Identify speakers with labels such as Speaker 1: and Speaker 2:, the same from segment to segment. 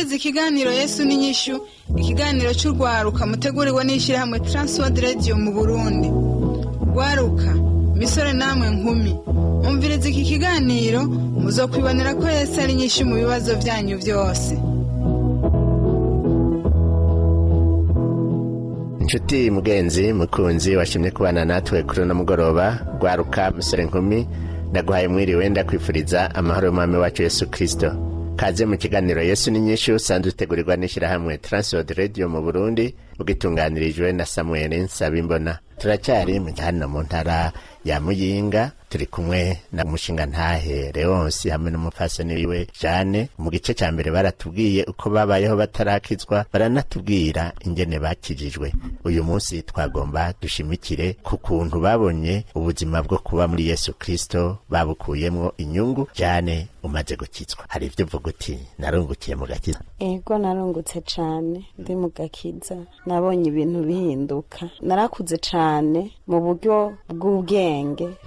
Speaker 1: Mwumvirize ikiganiro Yesu n'inyishu, ikiganiro cy'urwaruka mutegurirwa n'ishyirahamwe Transworld Radio mu Burundi. Rwaruka, misore namwe nkumi, umvirize iki kiganiro, muzokwibonera ko Yesu ari inyishu mu bibazo byanyu byose.
Speaker 2: Inshuti, mugenzi, mukunzi washimye kubana natwe kuri uno mugoroba, rwaruka, musore, nkumi, ndaguhaye mwiriwe, ndakwifuriza amahoro y'Umwami wacu Yesu Kirisito. Kaze mu kiganiro Yesu n'inyishu usanzwe utegurirwa n'ishyirahamwe Transworld Radio mu Burundi, ugitunganirijwe na Samuel Nsabimbona. Turacyari mu hano mu ntara ya Muyinga, turi kumwe na umushingantahe Leonsi hamwe n'umupfasoni wiwe Jane. Mu gice cya mbere baratubwiye uko babayeho batarakizwa, baranatubwira ingene bakijijwe. Uyu munsi twagomba dushimikire ku kuntu babonye ubuzima bwo kuba muri Yesu Kristo babukuyemwo inyungu. Jane, umaze gukizwa, hari ibyo uvuga uti narungukiye mu gakiza?
Speaker 3: Ego, narungutse cane ndi mu gakiza. Nabonye ibintu bihinduka. Narakuze cane mu buryo bw'ubwenge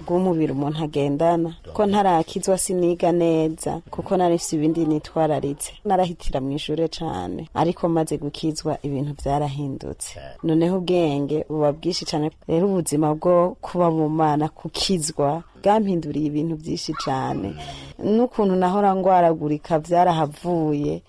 Speaker 3: bw'umubiri umuntu agendana, ko ntarakizwa siniga neza kuko narifise ibindi nitwararitse, narahitira mu ishure cane. Ariko maze gukizwa ibintu vyarahindutse, noneho ubwenge buba bwinshi cane. Rero ubuzima bwo kuba mu Mana, kukizwa, bwampinduriye ibintu byinshi cane, n'ukuntu nahora ngwaragurika vyarahavuye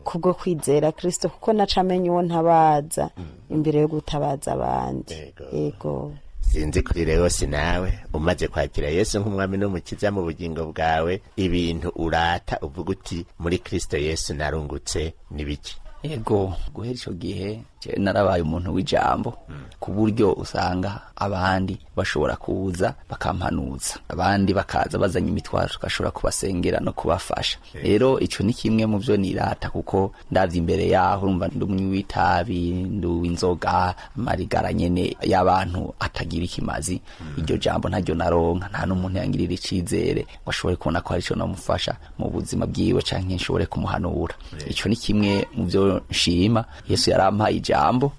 Speaker 3: kubwo kwizera Kristo, kuko naca amenya uwo ntabaza imbere yo gutabaza abandi. Yego.
Speaker 2: Sinzi kuri Leonsi, nawe umaze kwakira Yesu nk'umwami n'umukiza mu bugingo bwawe, ibintu urata uvuga uti muri Kristo Yesu narungutse ni biki?
Speaker 4: Ego, guhera ico gihe jewe narabaye umuntu w'ijambo, ku buryo usanga abandi bashobora kuza bakampanuza, abandi bakaza bazanye imitwaro, tugashobora kubasengera no kubafasha. Rero ico ni kimwe mu vyo nirata, kuko ndavye imbere yaho, urumva ndi umunywi w'itabi, ndi uw'inzoga, amarigara nyene y'abantu atagira ikimazi. Iryo jambo ntaryo naronka, nta n'umuntu yangirira icizere ngo ashobore kubona ko hari ico nomufasha mu buzima bwiwe canke nshobore kumuhanura. Ico ni kimwe mu vyo nshima. Yesu yarampaye ijambo,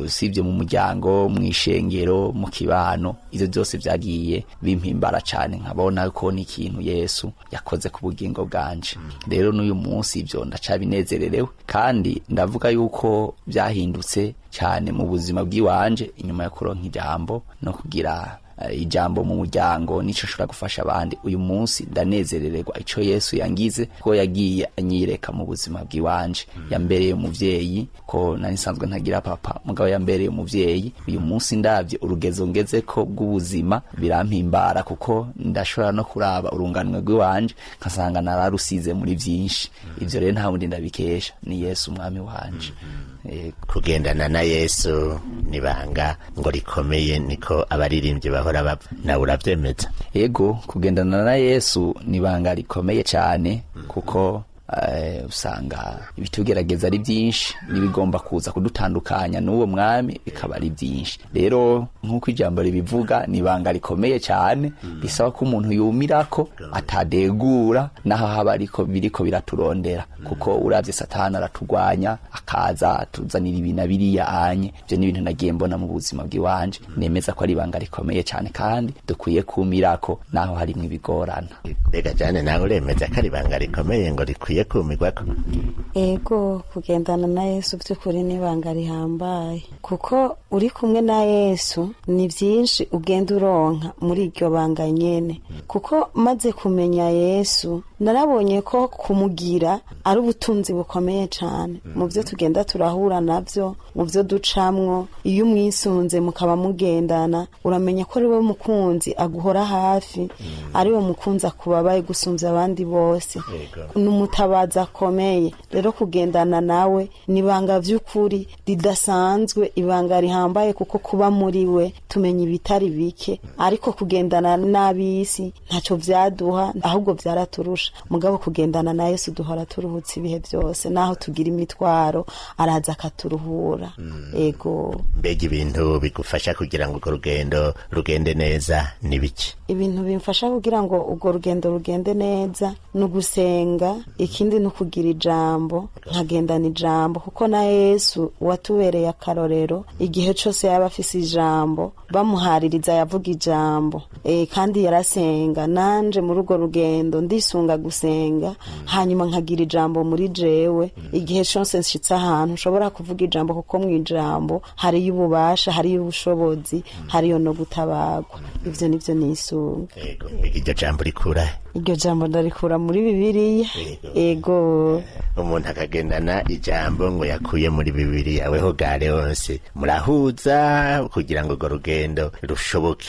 Speaker 4: usibye mu muryango, mu ishengero, mu kibano, ivyo byose vyagiye bimpimbara cane, nkabona ko ni ikintu Yesu yakoze ku bugingo bwanje. Rero n'uyu munsi ivyo ndacabinezererewe, kandi ndavuga yuko vyahindutse cane mu buzima bw'iwanje inyuma yo kuronka ijambo no kugira ijambo mu muryango, nico nshobora gufasha abandi. Uyu munsi ndanezerererwa ico Yesu yangize, ko yagiye anyireka mu buzima bw'iwanje. Yambereye umuvyeyi, ko nari nsanzwe ntagira papa, mugabo yambereye umuvyeyi. Uyu munsi ndavye urugezo ngezeko bw'ubuzima, birampimbara, kuko ndashobora no kuraba urunganwe rw'iwanje nkasanga nararusize muri vyinshi. Ivyo rero nta wundi ndabikesha, ni Yesu umwami wanje. Yego.
Speaker 2: Kugendana na Yesu nibanga ngo rikomeye, niko abaririmbyi bahora bapfa, nawe uravyemeza?
Speaker 4: Ego, kugendana na Yesu ni ibanga rikomeye cyane, kuko usanga ibitugerageza ari byinshi, n'ibigomba kuza kudutandukanya n'uwo mwami bikaba ari byinshi. Rero nk'uko ijambo ribivuga, ni ibanga rikomeye cyane risaba ko umuntu yumirako atadegura naho haba ariko biriko biraturondera, kuko uravye Satani araturwanya, akaza atuzanira ibi na biriya anye. Ivyo ni ibintu nagiye mbona mu buzima bw'iwanje, nemeza ko ari ibanga rikomeye cyane kandi dukwiye kumirako naho harimwo ibigorana.
Speaker 2: Mbega Jane, nawe uremeza ko ari ibanga rikomeye ngo rikwiye kumirwako?
Speaker 3: Ego, kugendana na Yesu by'ukuri n'ibanga rihambaye, kuko uri kumwe na Yesu ni byinshi ugenda uronka muri iryo banga nyene. Kuko maze kumenya Yesu, narabonye ko kumugira ari ubutunzi bukomeye cane mu byo tugenda turahura navyo, mu byo ducamwo. Iyo umwisunze mukaba mugendana, uramenya ko ari we mukunzi aguhora hafi, ari we mukunzi akubabaye gusumvya abandi bose, ni umutabazi akomeye. Rero kugendana nawe ni ibanga vy'ukuri ridasanzwe, ibanga rihambaye, kuko kuba muri we tumenya ibitari bike. Ariko kugendana n'ab'isi ntacyo vyaduha, ahubwo vyaraturusha. Mugabo kugendana na Yesu duhora turuhutse ibihe byose, naho tugira imitwaro araza akaturuhura. Ego.
Speaker 2: Mbega ibintu bigufasha kugira ngo urwo rugendo rugende neza ni biki?
Speaker 3: Ibintu bimfasha kugira ngo urwo rugendo rugende neza ni ugusenga, ikindi ni ukugira ijambo, nkagendana ijambo, kuko na Yesu watubereye akarorero, igihe cose yaba afise ijambo bamuhaririza yavuga ijambo, kandi yarasenga. Nanje muri urwo rugendo ndisunga gusenga, hanyuma nkagira ijambo muri jewe. Igihe cose nshitse ahantu nshobora kuvuga ijambo, kuko mu ijambo hariyo ububasha, hariyo ubushobozi, hariyo no gutabarwa. Ivyo nivyo nisunga.
Speaker 2: Yego, mbega iryo jambo rikura?
Speaker 3: Iryo jambo ndarikura muri Bibiliya. Ego.
Speaker 2: Umuntu akagendana ijambo ngo yakuye muri Bibiliya. Weho gare hose murahuza kugira ngo urwo rugendo rushoboke,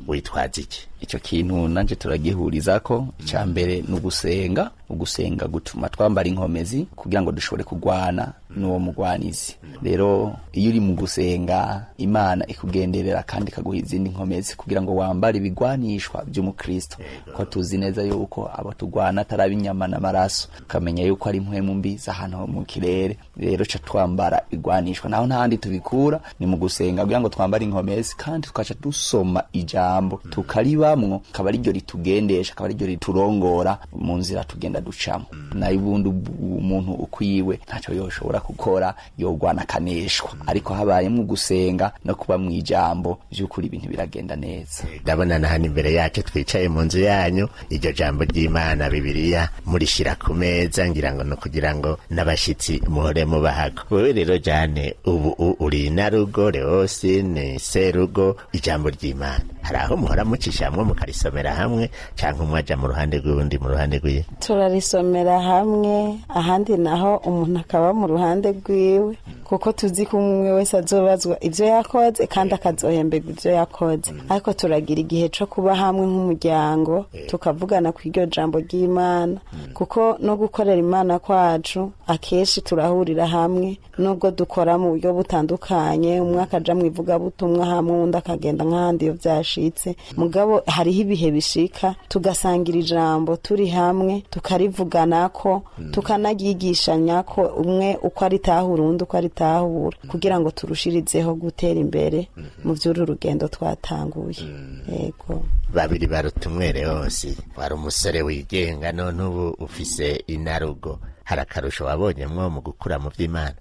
Speaker 2: witwaza iki?
Speaker 4: Icyo kintu nanje turagihurizako. Icya mbere ni ugusenga. Ugusenga gutuma twambara inkomezi kugira ngo dushobore kurwana n'uwo mugwanizi. Rero iyo uri mu gusenga, Imana ikugenderera kandi ikaguha izindi nkomezi kugira ngo wambare ibigwanishwa by'umukristo, ko tuzi neza yuko abo turwana atari ab'inyama n'amaraso, ukamenya yuko ari impwemu mbi z'ahantu ho mu kirere. Rero ca twambara igwanishwa, naho ntahandi tubikura ni mu gusenga, kugira ngo twambare inkomezi, kandi tukaca dusoma ijambo tukaribamwo, akaba ariryo ritugendesha, akaba ariryo riturongora mu nzira tugenda ducamo. Nayo ubundi umuntu ukwiwe ntacyo yoshobora gukora, yogwana akaneshwa, ariko habayemo gusenga no kuba mu ijambo, by'ukuri ibintu biragenda neza.
Speaker 2: Ndabona na hano imbere yacu twicaye mu nzu yanyu, iryo jambo ry'Imana Bibiliya murishira ku meza, ngira ngo no kugira ngo n'abashitsi muhore mubahago. Wewe rero Jane, ubu uri inarugo, Leosi ni serugo. Ijambo ry'Imana hari aho muhora mucishamwo mukarisomera hamwe, canke umwe aja mu ruhande rw'uwundi mu ruhande rwiwe?
Speaker 3: Turarisomera hamwe, ahandi naho umuntu akaba mu ruhande rwiwe, kuko tuzi ko umwe wese azobazwa ivyo yakoze kandi akazohemberwa ivyo yakoze. Ariko turagira igihe co kuba hamwe nk'umuryango, tukavugana ku iryo jambo ry'Imana, kuko no gukorera Imana kwacu akenshi turahurira hamwe, nubwo dukora mu buryo butandukanye, umwe akaja mu ivugabutumwa hamwe, uwundi akagenda nk'ahandi iyo vyashitse. Mugabo hariho ibihe bishika tugasangira ijambo turi hamwe, tukarivuganako, tukanaryigishanyako, umwe uko aritahura, uwundi uko aritahura, kugira ngo turushirizeho gutera imbere mu vy'uru rugendo twatanguye. Yego.
Speaker 2: Babiri baruta umwe. Leonsi, wari umusore wigenga, none ubu ufise inarugo, hari akarusho wabonyemwo mu gukura mu vy'Imana?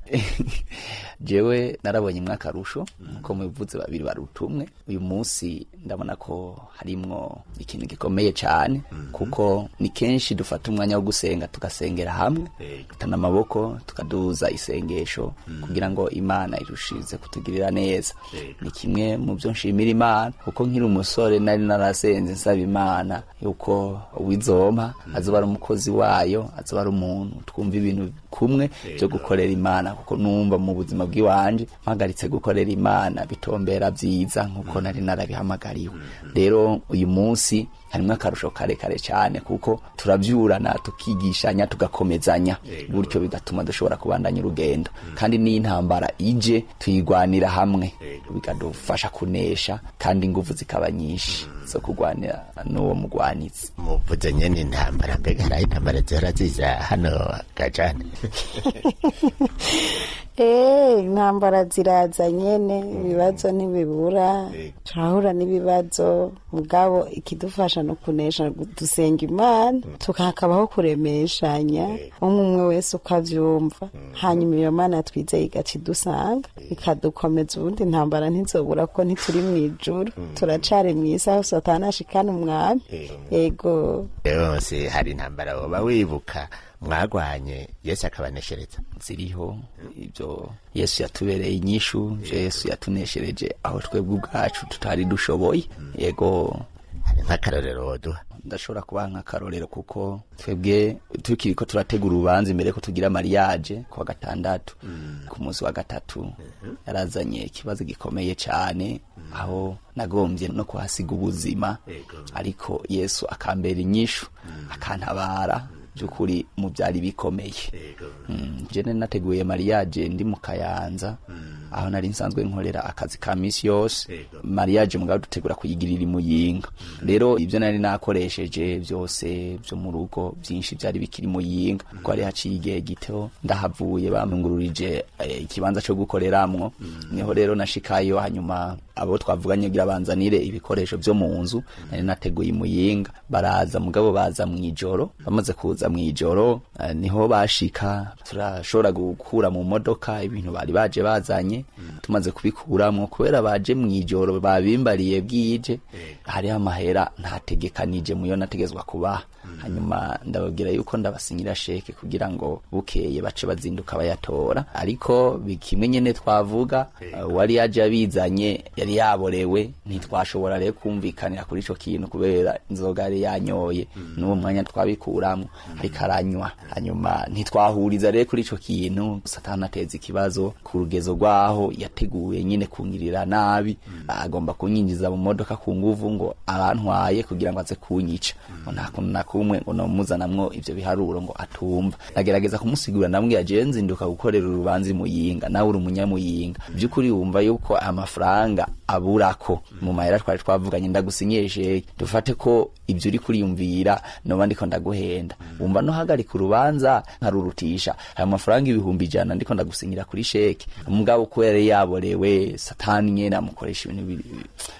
Speaker 4: Jewe narabonye imwe akarusho, nkuko mubivuze, babiri baruta umwe. Uyu munsi ndabona ko harimwo ikintu gikomeye cyane, kuko ni kenshi dufata umwanya wo gusenga, tugasengera hamwe, dutana amaboko, tukaduza isengesho kugira ngo Imana irushize kutugirira neza. Ni kimwe mu byo nshimira Imana, kuko nkiri umusore nari narasenze nsaba Imana yuko uwizompa azoba ari umukozi wayo, azoba ari umuntu twumva ibintu kumwe byo gukorera Imana, kuko numva mu buzima bw'iwanje mpagaritse gukorera Imana bitombera byiza nkuko nari narabihamagariwe. Rero uyu munsi harimo akarusho karekare cyane, kuko turabyurana, tukigishanya, tugakomezanya, gutyo bigatuma dushobora kubandanya urugendo, kandi n'intambara ije tuyigwanira hamwe, bikadufasha kunesha, kandi ingufu zikaba nyinshi zo kurwanira n'uwo mugwanitsi.
Speaker 2: Muvuze nyene intambara, mbega hariho intambara zihora ziza hano gajane?
Speaker 3: Intambara ziraza nyene, ibibazo ntibibura, turahura n'ibibazo, mugabo ikidufasha no kunesha dusenga Imana, tukakabaho kuremeshanya, umwe umwe wese uko avyumva, hanyuma iyo Mana twizeye igaca idusanga ikadukomeza. Ubundi intambara ntizobura, kuko ntituri mw'ijuru, turacari mw'isi aho Satani ashikana umwami. Ego.
Speaker 2: Leonsi, hari intambara woba wibuka mwagwanye Yesu akabaneshereza?
Speaker 4: Ziriho. Ibyo Yesu yatubereye inyishu, ibyo Yesu yatuneshereje aho twebwe ubwacu tutari dushoboye. Yego.
Speaker 2: Hari nk'akarorero woduha?
Speaker 4: Ndashobora kubaha nk'akarorero, kuko twebwe tukiri ko turategura urubanza imbere ko tugira mariage ku wa gatandatu, ku munsi wa gatatu yarazanye ikibazo gikomeye cyane, aho nagombye no kuhasiga ubuzima, ariko Yesu akambera inyishu, akantabara by'ukuri mu byari bikomeye. Jene nateguye mariage ndi mu Kayanza, aho nari nsanzwe nkorera akazi ka misi yose. Mariage mugabo dutegura kuyigirira imuyinga. Rero ibyo nari nakoresheje byose byo mu rugo byinshi byari bikiri muyinga, kuko hari haciye igihe gito ndahavuye, bamungururije ikibanza cyo gukoreramwo. Niho rero nashikayo, hanyuma Abo twavuganye kugira banzanire ibikoresho vyo mu nzu nari nateguye imuyinga, baraza, mugabo baza mw'ijoro. Bamaze kuza mw'ijoro, niho bashika turashobora gukura mu modoka ibintu bari baje bazanye. Tumaze kubikuramwo, kubera baje mw'ijoro babimbariye bwije, hariho amahera ntategekanije muyo nategezwa kubaha. Hanyuma ndababwira yuko ndabasinyira sheke kugira ngo bukeye bace bazinduka bayatora. Ariko kimwe nyene twavuga, wari yaje abizanye yari yaborewe, ntitwashobora rero kumvikanira kuri ico kintu kubera inzoga yari yanyoye n'uwo mwanya twabikuramwo ariko aranywa. Hanyuma ntitwahuriza rero kuri ico kintu. Satani ateza ikibazo ku rugezo rwaho yateguye nyine kungirira nabi, agomba kunyinjiza mu modoka ku nguvu ngo arantwaye kugira ngo aze kunyica, ngo nta kuntu na kumwe ngo nomuzanamwo ivyo biharuro ngo atumva. Ndagerageza kumusigura, ndamubwira: jewe nzinduka gukorera urubanza i Muyinga, nawe uri umunyamuyinga, by'ukuri wumva yuko amafaranga aburako mu mahera twari twavuganye, ndagusinyiye sheke, dufate ko ibyo uri kuriyumvira noba ndiko ndaguhenda, wumva no hagarika urubanza nkarurutisha ayo mafaranga 100,000 ndiko ndagusinyira kuri sheke. Mugabo kubera yari yaborewe, Satani nyene amukoresha ibintu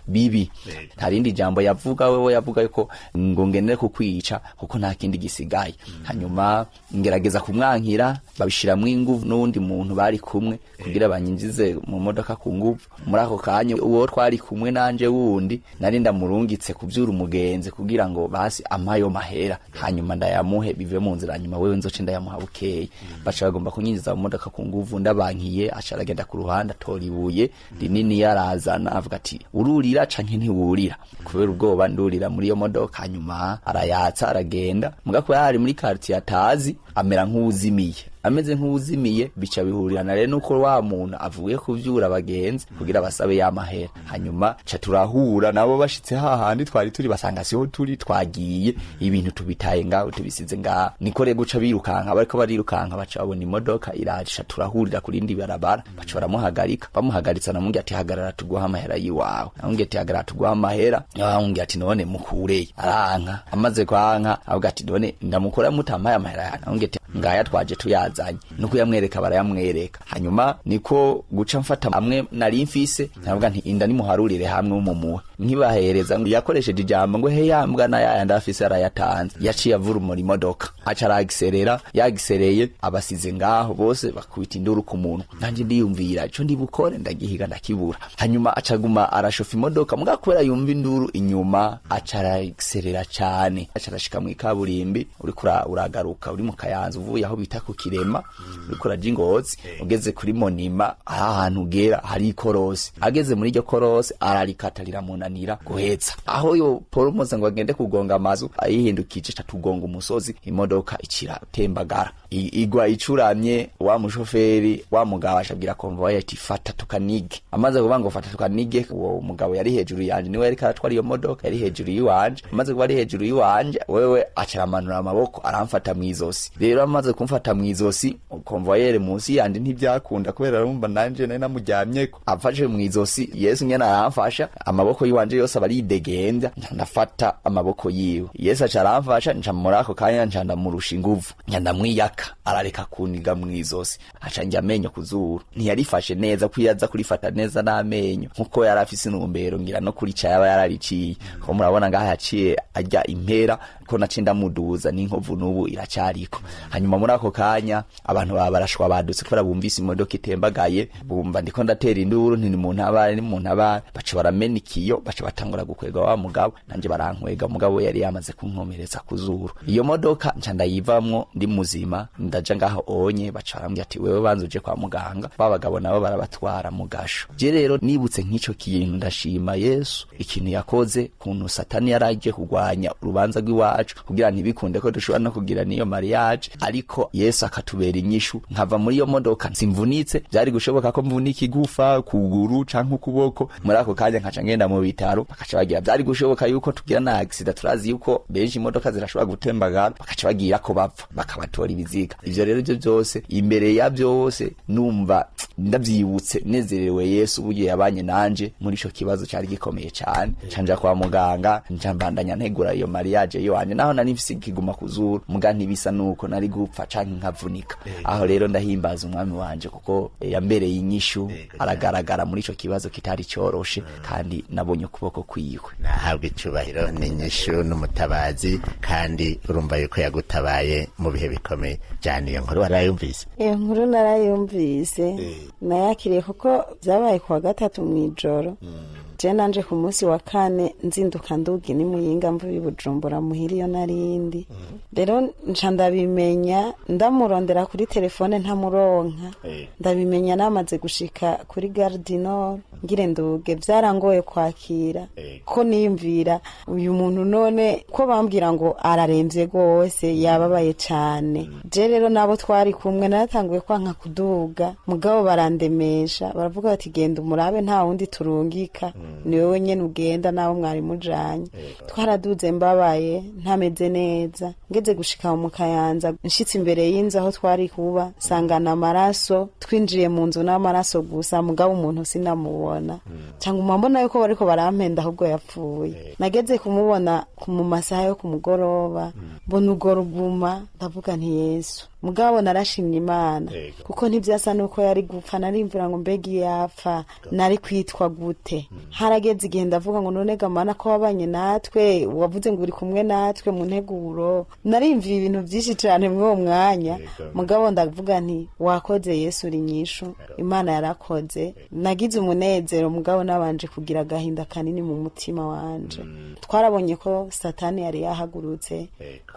Speaker 4: bibi. Nta rindi jambo yavuga, wewe yavuga yuko ngo ngenere kukwica kuko nta kindi gisigaye. Hanyuma ngerageza kumwankira, babishiramwo inguvu n'uwundi muntu bari kumwe kugira banyinjize mu modoka ku nguvu. Muri ako kanya uwo twari kumwe nanje wundi nari ndamurungitse kuvyura umugenzi kugira ngo basi amayo mahera, hanyuma ndayamuhe bive mu nzira, hanyuma wewe nzoce ndayamuha bukeye. Baca bagomba kunyinjiza mu modoka ku nguvu, ndabankiye, aca aragenda ku ruhande atora ibuye rinini yarazana, avuga ati: ururira canke ntiwurira? Kubera ubwoba ndurira muri iyo modoka. Hanyuma arayatsa aragenda, muga kuba yari muri quartier atazi, amera nk'uwuzimiye. Ameze nk'uwuzimiye, bica bihurirana rero nuko wa muntu avuye kuvyura abagenzi kugira basabe ya mahera. Hanyuma ca turahura nabo, bashitse hahandi twari turi basanga siho turi, twagiye, ibintu tubitaye ngaho, tubisize ngaho. Niko rero guca birukanka, bariko barirukanka baca babona imodoka iraje, ca turahurira ku rindi barabara, baca baramuhagarika. Bamuhagaritse anamubwira ati: hagarara tuguha amahera yiwawe. Namubwira ati: hagarara tuguha amahera. Amubwira ati: none mukureye? Aranka. Amaze kwanka avuga ati: none ndamukura mutampaye amahera yanjye? Namubwira ati: ngaya twaje tuyazanye. Nuko yamwereka, barayamwereka. Hanyuma niko guca mfata amwe nari mfise, ndavuga nti: inda nimuharurire hamwe mumuhe. Nkibahereza yakoresheje ijambo ngo: he yambwa na yaya ndafise arayatanze. Yaciye avurumura imodoka, aca aragiserera. Yagisereye abasize ngaho bose bakubita induru ku muntu. Nanje ndiyumvira ico ndibukore, ndagihiga ndakibura. Hanyuma acaguma arashofa imodoka, muga kubera yumva induru inyuma aca aragiserera cane, aca arashika mw'ikaburimbi. Uriko uragaruka uri mu Kayanza, uvuye aho bita ku Kirema, uriko uraja Ingozi, ugeze kuri Monima ari ahantu ugera hari ikorosi. Ageze muri iryo korosi ararikata, riramunanira guhetsa aho yo poromoza ngo agende kugonga amazu, ayihindukije aca tugonga umusozi, imodoka icira tembagara, igwa icuramye. Wa mushoferi wa mugabo ashabwira konvoye ati: fata tukanige. Amaze kuvuga ngo fata tukanige, uwo mugabo yari hejuru yanje, niwe yariko aratwara iyo modoka, yari hejuru yiwanje. Amaze kuba ari hejuru yiwanje, wewe aca aramanura amaboko aramfata mw'izosi. Rero amaze kumfata mw'izosi, konvoyere munsi yanje ntibyakunda kubera arumva nanje nari namuryamyeko. Amfashe mw'izosi, Yesu nyene aramfasha, amaboko yiwanje yose aba aridegembya, nca ndafata amaboko yiwe. Yesu aca aramfasha, nca muri ako kanya nca ndamurusha inguvu, nca ndamwiyaka, arareka kuniga mw'izosi, aca njya amenyo ku zuru. Ntiyarifashe neza, ko iyo aza kurifata neza n'amenyo nkuko yari afise intumbero, ngira no kurica yaba yarariciye. Ko murabona ngaha yaciye arya impera, ko naciye ndamuduza n'inkovu n'ubu iracariko. Hanyuma muri ako kanya abantu baba barashwa badutse kubera bumvise imodoka itembagaye, bumva ndiko ndatera induru nti: nimuntabare, nimuntabare. Baca baramena ikiyo, baca batangura gukwega wa mugabo, nanje barankwega, mugabo yari yamaze kunkomeretsa ku zuru. Iyo modoka nca ndayivamwo ndi muzima, ndaja ngaho onye, baca barambwira ati: wewe banza uje kwa muganga. Ba bagabo nabo barabatwara mu gasho. Je rero nibutse nk'ico kintu, ndashima Yesu ikintu yakoze, kuntu Satani yaraje kurwanya urubanza rw'iwacu kugira ntibikunde ko dushobora no kugira n'iyo mariage, ariko Yesu akatubera inyishu, nkava muri iyo modoka simvunitse. Byari gushoboka ko mvunika igufa kuguru canke ukuboko, muri ako kanya nkaca ngenda mu bitaro. bitaro, bakaca bagira byari gushoboka yuko tugira na accident. Turazi yuko benshi imodoka zirashobora gutembagara, bakaca bagira ko bapfa, bakabatora ibiziga. Ivyo rero byo byose, imbere ya byose, numva ndavyibutse nezerewe Yesu uburyo yabanye nanje muri ico kibazo cari gikomeye cane. Canja kwa muganga, nca mbandanya ntegura iyo mariage yiwanje, naho nari mfise ikiguma kuzuru, muga ntibisa nuko nari gupfa canke nkavunika. Aho rero ndahimbaza umwami wanje kuko yambereye inyishu, aragaragara muri ico kibazo kitari coroshe, kandi nabonye ukuboko kwiwe.
Speaker 2: Nahabwa icubahiro, ni inyishu n'umutabazi, kandi urumva yuko yagutabaye mu bihe bikomeye cyane. Iyo nkuru warayumvise?
Speaker 3: Iyo nkuru narayumvise, nayakiriye kuko byabaye kuwa gatatu mu ijoro. Je nanje ku munsi wa kane nzinduka nduga ni Muyinga mvuye i Bujumbura muhira iyo narindi. Rero nca ndabimenya ndamurondera kuri telefone ntamuronka. Ndabimenya namaze gushika kuri Gare du Nord ngire nduge. Byarangoye kwakira ko niyumvira uyu muntu none ko bambwira ngo araremvye rwose, yababaye cane. Je rero nabo twari kumwe naratanguye kwanka kuduga, mugabo barandemesha, baravuga bati: "Genda umurabe, nta wundi turungika, ni wowe nyene ugenda nabo mwari mujanye." Twaraduze mbabaye, ntameze neza. Ngeze gushika mu Kayanza, nshitse imbere y'inzu aho twari kuba, nsangana amaraso. Twinjiye mu nzu n'amaraso gusa, mugabo umuntu sinamubona, cyangwa mbona yuko bariko barampenda, ahubwo yapfuye. Nageze kumubona mu masaha yo ku mugoroba, mbona urwo ruguma, ndavuga nti: "Yesu." Mugabo narashimye Imana kuko ntibyasa nuko yari gupfa. Narimvira ngo: "Mbega iyo yapfa nari kwitwa gute?" Harageze igihe ndavuga ngo: "None ga Mana, ko wabanye natwe, wavuze ngo uri kumwe natwe mu nteguro." Narimviye ibintu byinshi cyane muri uwo mwanya, mugabo ndavuga nti: "Wakoze Yesu, uri nyishu, Imana yarakoze." Nagize umunezero, mugabo nabanje kugira agahinda kanini mu mutima wanje. Twarabonye ko Satani yari yahagurutse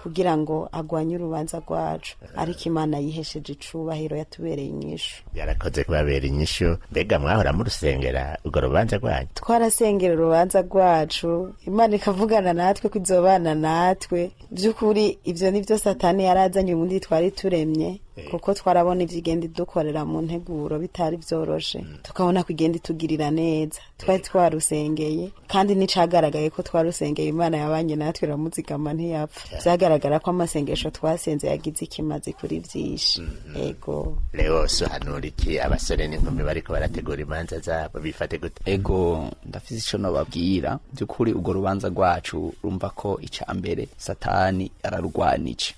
Speaker 3: kugira ngo agwanye urubanza rwacu, ariko Imana yihesheje icubahiro, yatubereye inyishu.
Speaker 2: Yarakoze kubabera inyishu. Mbega mwahora murusengera urwo rubanza rwanyu?
Speaker 3: Twarasengera urubanza rwacu, Imana ikavugana natwe ko izobana natwe. By'ukuri ibyo ni byo Satani yarazanye, ubundi twari turemye, kuko twarabona ibyo igenda idukorera mu nteguro bitari byoroshe, tukabona ko igenda itugirira neza. Twari twarusengeye, kandi n'icagaragaye ko twarusengeye, Imana yabanye natwe iramuzigama ntiyapfa. Byagaragara ko amasengesho twasenze yagize ikimazi kuri byinshi, ego.
Speaker 2: Leo, uhanura iki abasore n'inkumi bariko barategura imanza zabo? Bifate gute?
Speaker 4: Ego, ndafise ico nobabwira. By'ukuri urwo rubanza rwacu, rumva ko ica mbere Satani ararugwanije.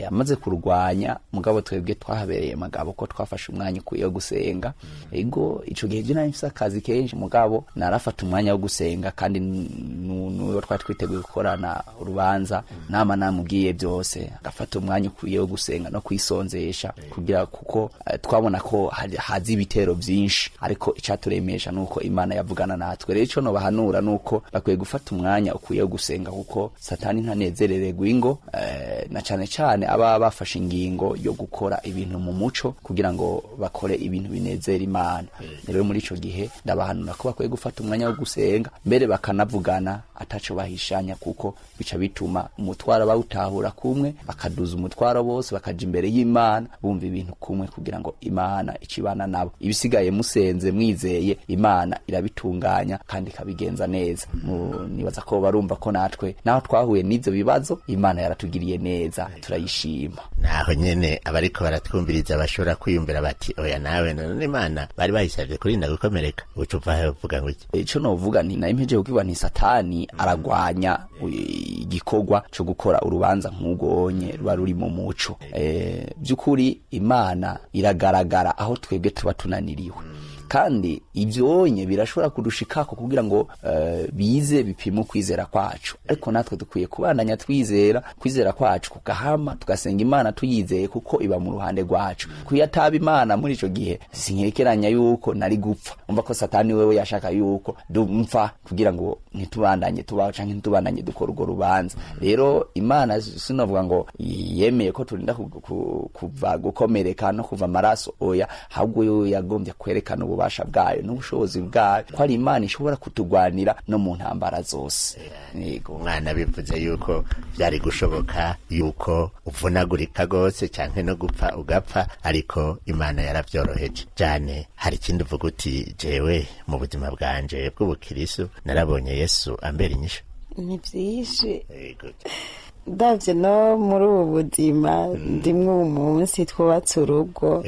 Speaker 4: Amaze kurwanya, mugabo twebwe twahabereye magabo ko twafashe umwanya ukwiye wo gusenga. Ego, ico gihe je nari mfise akazi kenshi, mugabo narafata umwanya wo gusenga, kandi n'uwo twari twiteguye gukorana urubanza nama namubwiye byose, agafata umwanya ukwiye wo gusenga no kwisonzesha kugira, kuko twabona ko haza ibitero byinshi, ariko icaturemesha nuko Imana yavugana natwe. Rero ico nobahanura nuko bakwiye gufata umwanya ukwiye wo gusenga, kuko Satani ntanezerererwa ingo, na cane cane aba bafashe ingingo yo gukora ibintu mu muco kugira ngo bakore ibintu binezera Imana. Rero muri ico gihe ndabahanura ko bakwiye gufata umwanya wo gusenga, mbere bakanavugana ataco bahishanya, kuko bica bituma umutwaro bawutahura kumwe, bakaduza umutwaro bose, bakaja imbere y'Imana bumva ibintu kumwe, kugira ngo Imana icibana nabo. Ibisigaye musenze mwizeye Imana, irabitunganya kandi ikabigenza neza. Nibaza ko barumva ko natwe naho twahuye n'ivyo bibazo, Imana yaratugiriye neza, turayishima.
Speaker 2: Naho nyene abariko baratwumviriza bashobora kwiyumvira bati: "Oya nawe, none Imana bari bayisavye kurinda gukomereka?" Uca uva uvuga ngo iki?
Speaker 4: Ico novuga nti nari mpejeje kukivuga, nti Satani aragwanya igikorwa co gukora urubanza nk'urwonye ruba ruri mu muco. By'ukuri Imana iragaragara aho twebwe tuba tunaniriwe, kandi ivyonye birashobora kudushikako kugira ngo bize bipime ukwizera kwacu, ariko natwe dukwiye kubandanya twizera, kwizera kwacu kugahama, tugasenga Imana tuyizeye, kuko iba mu ruhande rwacu. Kuyataba Imana muri ico gihe, sinkekeranya yuko nari gupfa. Umva ko Satani wewe yashaka yuko dumfa kugira ngo ntitubandanye tubaho canke ntitubandanye dukora urwo rubanza. Rero Imana sinovuga ngo yemeye ko turinda kuva gukomereka no kuva amaraso, oya, ahubwo yo yagombye kwerekana ububasha. n'ububasha bwayo n'ubushobozi bwayo, ko ari Imana ishobora kutugwanira no mu ntambara zose. Yego.
Speaker 2: Umwana bivuze yuko byari gushoboka yuko uvunagurika rwose canke no gupfa ugapfa, ariko Imana yaravyoroheje cyane. Hari ikindi uvuga uti jewe mu buzima bwanje bw'ubukirisu narabonye Yesu ambera inyishu?
Speaker 3: Ni byinshi.
Speaker 2: Yego.
Speaker 3: Ndabye no muri ubu buzima ndimwe, uyu munsi twubatse urugo,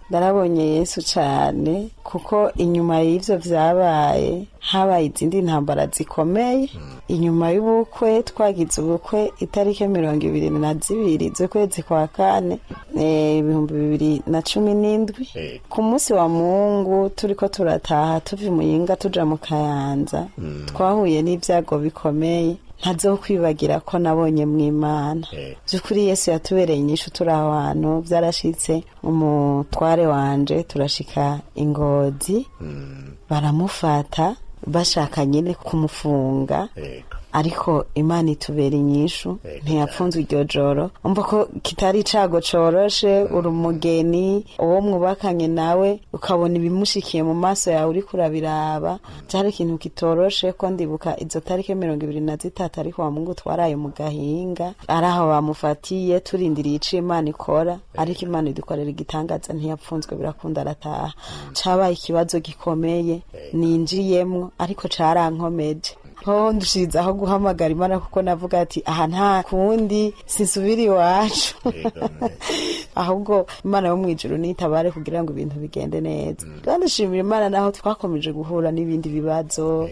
Speaker 3: ndarabonye Yesu cyane, kuko inyuma y'ibyo byabaye habaye izindi ntambara zikomeye. Inyuma y'ubukwe, twagize ubukwe itariki 22 z'ukwezi kwa kane, 2017. Ku munsi wa Mungu turiko turataha tuva i Muyinga tuja mu Kayanza, twahuye n'ibyago bikomeye ntazokwibagira ko nabonye mu Imana. By'ukuri Yesu yatubereye inyishu. Turi aho hantu byarashitse, umutware wanje turashika i Ngozi, baramufata bashaka nyine kumufunga, ariko Imana itubera inyishu, ntiyapfunzwe iryo joro. Umva ko kitari icago coroshe, uri umugeni, uwo mwubakanye nawe ukabona ibimushikiye mu maso yawe uriko urabiraba, cyari ikintu kitoroshe. Ko ndibuka izo tariki 23, ariko wa Mungu twaraye mu gahinga ari aho bamufatiye, turindiriye ico Imana ikora, ariko Imana idukorera igitangaza, ntiyapfunzwe, birakunda arataha. Cabaye ikibazo gikomeye ninjiyemwo, ariko carankomeje ho ndushirizaho guhamagara Imana, kuko navuga ati aha nta kundi, sinsubira iwacu, ahubwo Imana yo mw'ijuru nitabare kugira ngo ibintu bigende neza. Kandi nshimira Imana, naho twakomeje guhura n'ibindi bibazo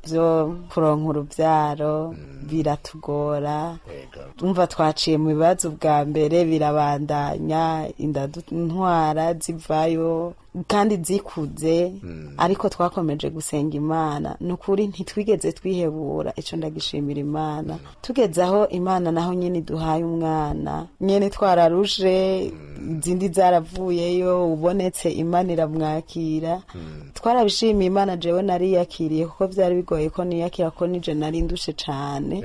Speaker 3: byo kuronka urubyaro biratugora. Umva, twaciye mu bibazo bwa mbere birabandanya, inda ntwara zivayo kandi zikuze, ariko twakomeje gusenga Imana. Ni ukuri ntitwigeze twihebura, ico ndagishimira Imana. Tugeze aho Imana naho nyene iduhaye umwana nyene twararushe, izindi zaravuyeyo, ubonetse Imana iramwakira. Twarabishimiye Imana. Jewe nariyakiriye, kuko byari bigoye ko niyakira, ko nije nari ndushe cane.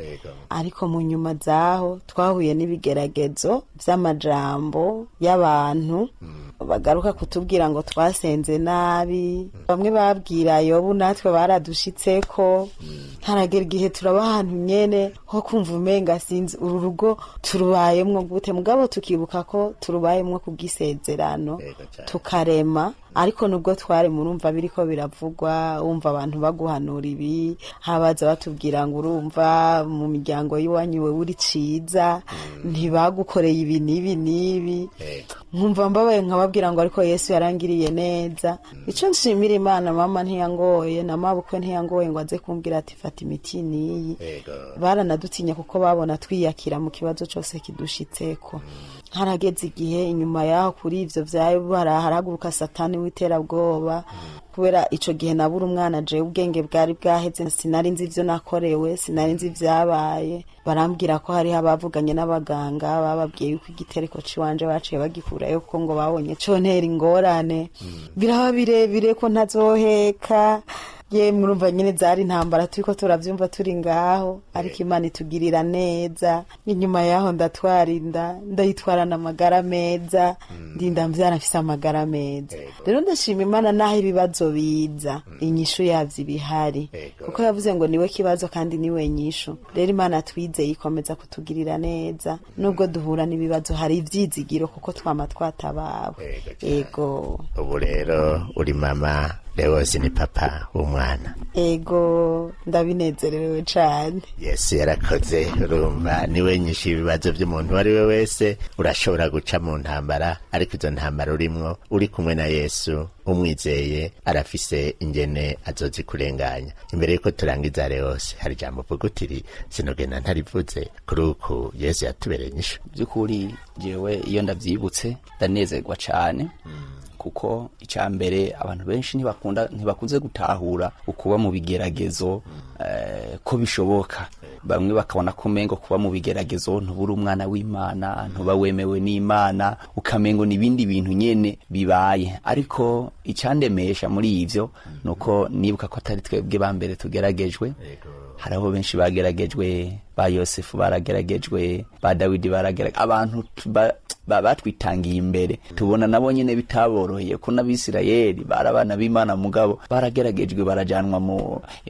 Speaker 3: Ariko mu nyuma zaho twahuye n'ibigeragezo vy'amajambo y'abantu bagaruka kutubwira ngo twasenze nabi. Bamwe babwira Yobu, natwe baradushitseko. Haragera igihe turaba ahantu nyene ho kumva umenga sinzi uru rugo turubayemwo gute, mugabo tukibuka ko turubayemwo kubw'isezerano, tukarema. Ariko nubwo twari murumva biriko biravugwa, wumva abantu baguhanura ibi, habaza batubwira ngo urumva mu miryango y'iwanyu wewe uri ciza, ntibagukoreye ibi n'ibi n'ibi, nkumva mbabaye, nkababwira ngo ariko Yesu yarangiriye neza. Ico nshimira Imana, mama ntiyangoye na mabukwe ntiyangoye ngo aze kumbwira ati fata imiti niyi. Baranadutinya kuko babona twiyakira mu kibazo cose kidushitseko. Harageze igihe inyuma yaho kuri ivyo vyayo harahaguruka Satani w'iterabwoba. Kubera ico gihe nabura umwana, jewe ubwenge bwari bwaheze, sinari nzi ivyo nakorewe, sinari nzi ivyabaye. Barambwira ko hariho abavuganye n'abaganga bababwiye yuko igitereko ciwanje baciye bagikurayo, kuko ngo babonye contera ingorane. Biraba birebire ko ntazoheka. Ye, murumva nyine zari intambara turiko turavyumva turi ngaho, ariko Imana itugirira neza. Inyuma yaho ndatwara inda, ndayitwarana amagara meza, ndinda mvyara mfise amagara meza. Rero ndashima Imana, naho ibibazo biza, inyishu yavyo ibihari, kuko yavuze ngo niwe kibazo kandi niwe nyishu. Rero Imana twizeye ikomeza kutugirira neza, nubwo duhura n'ibibazo hari ivyizigiro kuko twama twatabawe. Ego.
Speaker 2: Ubu rero uri mama, Leosi ni papa w'umwana.
Speaker 3: Ego, ndabinezerewe cane.
Speaker 2: Yesu yarakoze. Urumva niwe nyinshi ibibazo by'umuntu uwo ari we wese. Urashobora guca mu ntambara, ariko izo ntambara urimwo uri kumwe na Yesu umwizeye, arafise ingene azozikurenganya. Imbere yuko turangiza, Leosi, hari ijambo uvuga utiri sinogenda ntarivuze kuri uku Yesu yatubereye inyishu?
Speaker 4: By'ukuri jewe iyo ndabyibutse ndanezerwa cyane, kuko icya mbere abantu benshi ntibakunda, ntibakunze gutahura ukuba mu bigeragezo ko bishoboka. Bamwe bakabona ko umengo kuba mu bigeragezo ntubura umwana w'Imana, ntuba wemewe n'Imana, ukamengo n'ibindi bintu nyene bibaye. Ariko icyandemesha muri ivyo nuko nibuka ko atari twebwe ba mbere tugeragejwe. Hariho benshi bageragejwe, ba Yosefu barageragejwe, ba Dawidi barageragejwe, abantu Batwitangiye imbere, tubona nabo nyene bitaboroheye, ko n'Abisirayeli bari abana b'Imana, mugabo barageragejwe, barajanwa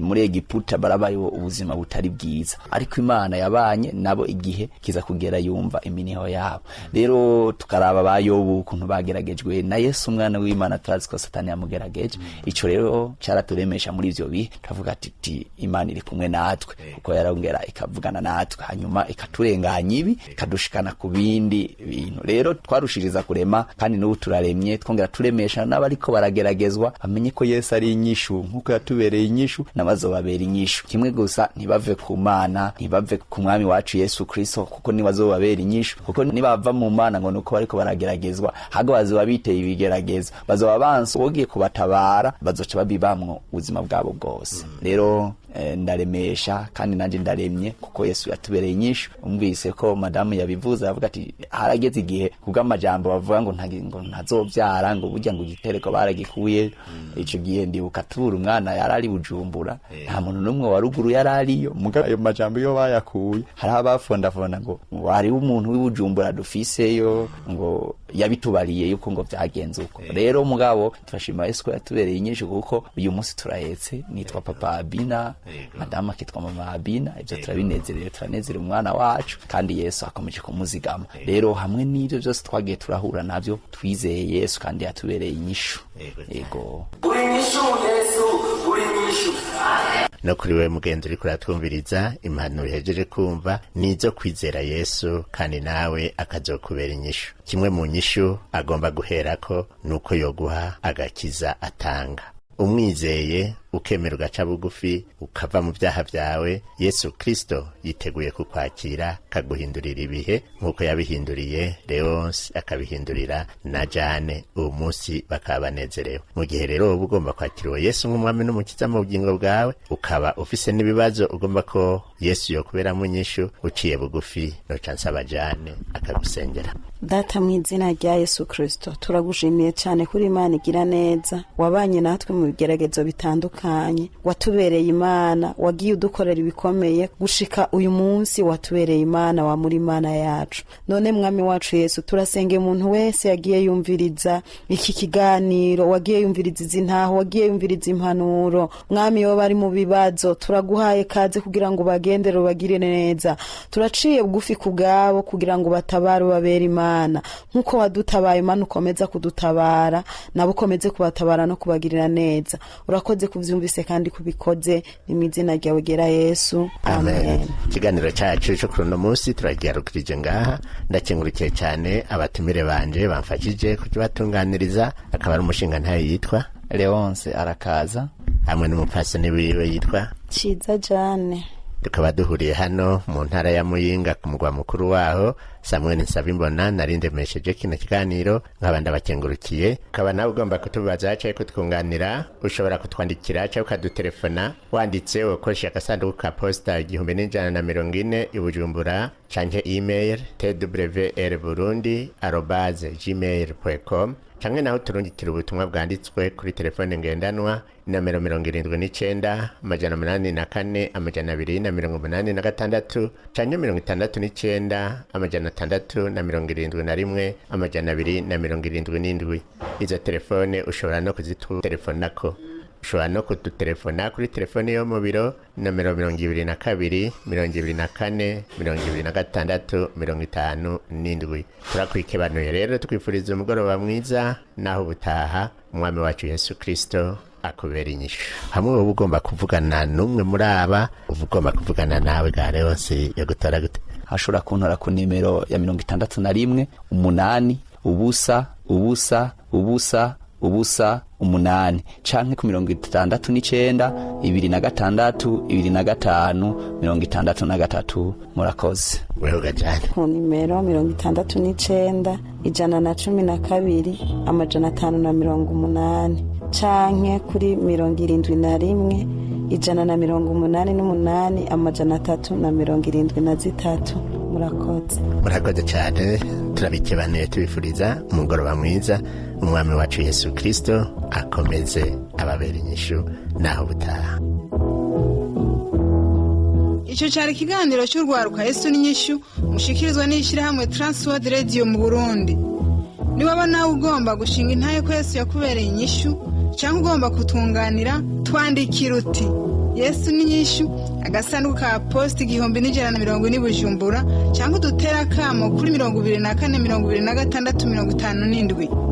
Speaker 4: muri Egiputa, barabayeho ubuzima butari bwiza, ariko Imana yabanye nabo, igihe kiza kugera yumva iminiho yabo. Rero tukaraba ba Yobu ukuntu bageragejwe, na Yesu umwana w'Imana turazi ko Satani yamugerageje. Ico rero caraturemesha muri ivyo bihe, turavuga ati Imana iri kumwe natwe, kuko yarongera ikavugana natwe, hanyuma ikaturenganya ibi, ikadushikana ku bindi bintu. Rero twarushiriza kurema, kandi n'ubu turaremye, twongera turemesha n'abariko barageragezwa, bamenye ko Yesu ari inyishu. Nk'uko yatubereye inyishu, n'abazobabera inyishu. Kimwe gusa, ntibave ku Mana, ntibave ku Mwami wacu Yesu Kristo, kuko niwazobabera inyishu. Kuko nibava mu Mana ngo nuko bariko barageragezwa, hago bazoba biteye ibigeragezo, bazoba banse uwogiye kubatabara, bazoca babibamwo ubuzima bwabo bwose. Rero ndaremesha, kandi nanje ndaremye, kuko Yesu yatubereye inyishu. Umvise ko madamu yabivuze, aravuga ati harageze igihe kubw'amajambo bavuga ngo ngo ntazovyara, ngo burya ngo igitereko baragikuye. Ico gihe ndibuka tubura umwana, yarari Bujumbura, nta muntu n'umwe wa ruguru yarariyo. Mugabo ayo majambo iyo bayakuye, hari abafondafonda ngo hariho umuntu w'i Bujumbura dufiseyo ngo yabitubariye yuko ngo vyagenze uko. Rero mugabo turashima Yesu ko yatubereye inyishu, kuko uyu munsi turahetse, nitwa papa Abina, madamu akitwa mama Abina. Ivyo turabinezerewe, turanezerewe umwana wacu, kandi Yesu akomeje kumuzigama. Rero hamwe n'ivyo byose twagiye turahura navyo, twizeye Yesu kandi yatubereye inyishu. Yego.
Speaker 5: Uri inyishu Yesu, uri inyishu.
Speaker 2: No kuri we mugenzi uriko uratwumviriza, impanuro uhejeje kumva nizo kwizera Yesu, kandi nawe akazokubera inyishu. Kimwe mu nyishu agomba guherako nuko yoguha agakiza atanga. Umwizeye, ukemera, ugaca bugufi, ukava mu byaha byawe, Yesu Kristo yiteguye kukwakira, kaguhindurira ibihe nk'uko yabihinduriye Leonce, akabihindurira na Jane, uwo munsi bakaba banezerewe. Mu gihe rero wowe ugomba kwakira uwo Yesu nk'umwami n'umukiza mu bugingo bwawe, ukaba ufise n'ibibazo ugomba ko Yesu yokuberamo inyishu, uciye bugufi, noca nsaba Jane akagusengera.
Speaker 3: Data, mu izina rya Yesu Kirisito, turagushimiye cyane kuri Imana igira neza, wabanye natwe mu bigeragezo bitandukanye, watubereye Imana, wagiye udukorera ibikomeye gushika uyu munsi, watubereye Imana, wa muri Imana yacu. None Mwami wacu Yesu, turasengeye umuntu wese yagiye yumviriza iki kiganiro, wagiye yumviriza izi ntaho, wagiye yumviriza impanuro. Mwami, iyo bari mu bibazo, turaguhaye kaze kugira ngo bagendere, ubagire neza. Turaciye bugufi ku bwabo kugira ngo batabare, ubabere Imana nk'uko wadutabaye. Imana ukomeza kudutabara, nabo ukomeze kubatabara no kubagirira neza. Urakoze kuvyumvise kandi kubikoze, ni mu izina ryawe gera Yesu, amen.
Speaker 2: Ikiganiro cyacu cyo kuri uno munsi turagiharukirije ngaha. Ndakengurukiye cyane abatumire banje bamfashije kukibatunganiriza, akaba ari umushinga ntayo yitwa
Speaker 4: Leonce arakaza,
Speaker 2: hamwe n'umupfasoni wiwe yitwa
Speaker 3: Ciza Jane.
Speaker 2: Tukaba duhuriye hano mu ntara ya Muyinga, ku mugwa mukuru waho. Samuel Nsabimbona narindemesheje kino kiganiro, nkaba ndabakengurukiye. Ukaba nawe ugomba kutubaza cyangwa kutwunganira, ushobora kutwandikira cyangwa ukadutelefona. Wanditse ukoresheje agasanduku ka posita 1140 i Bujumbura, canke email twr burundi@gmail.com, canke naho turungikira ubutumwa bwanditswe kuri telefone ngendanwa nomero 79 804 286, canke 69 671 277. Izo telefone ushobora no kuzitutelefonako. Ushobora no kudutelefona kuri telefone yo mu biro, nomero 22 24 26 57. Turakwikebanuye rero, tukwifuriza umugoroba mwiza naho ubutaha. Umwami wacu Yesu Kristo akubera inyishu. Hamwe wowe ugomba kuvugana n'umwe muri aba, uba ugomba kuvugana nawe ga Leonce, yo gutora gute?
Speaker 4: Ashobora kuntora ku nimero ya 61 8 0 0 0 0 8, canke ku 69 26 25 63. Murakoze.
Speaker 2: Weho gajane?
Speaker 3: Ku nimero 69 112 580, canke kuri 71 188 373. Murakoze.
Speaker 2: Murakoze cyane. Turabikebanuye, tubifuriza umugoroba mwiza. Umwami wacu Yesu Kristo akomeze ababera inyishu naho ubutaha.
Speaker 1: Icyo cyari ikiganiro cy'urwaruka Yesu n'inyishu, mushikirizwa n'ishyirahamwe Transworld Radio mu Burundi. Niwaba nawe ugomba gushinga intahe ko Yesu yakubereye inyishu, cyangwa ugomba kutunganira, twandikira uti: "Yesu n'inyishu", agasanduku ka posita 1140 Bujumbura, cyangwa udutere akamo kuri 24 26 57.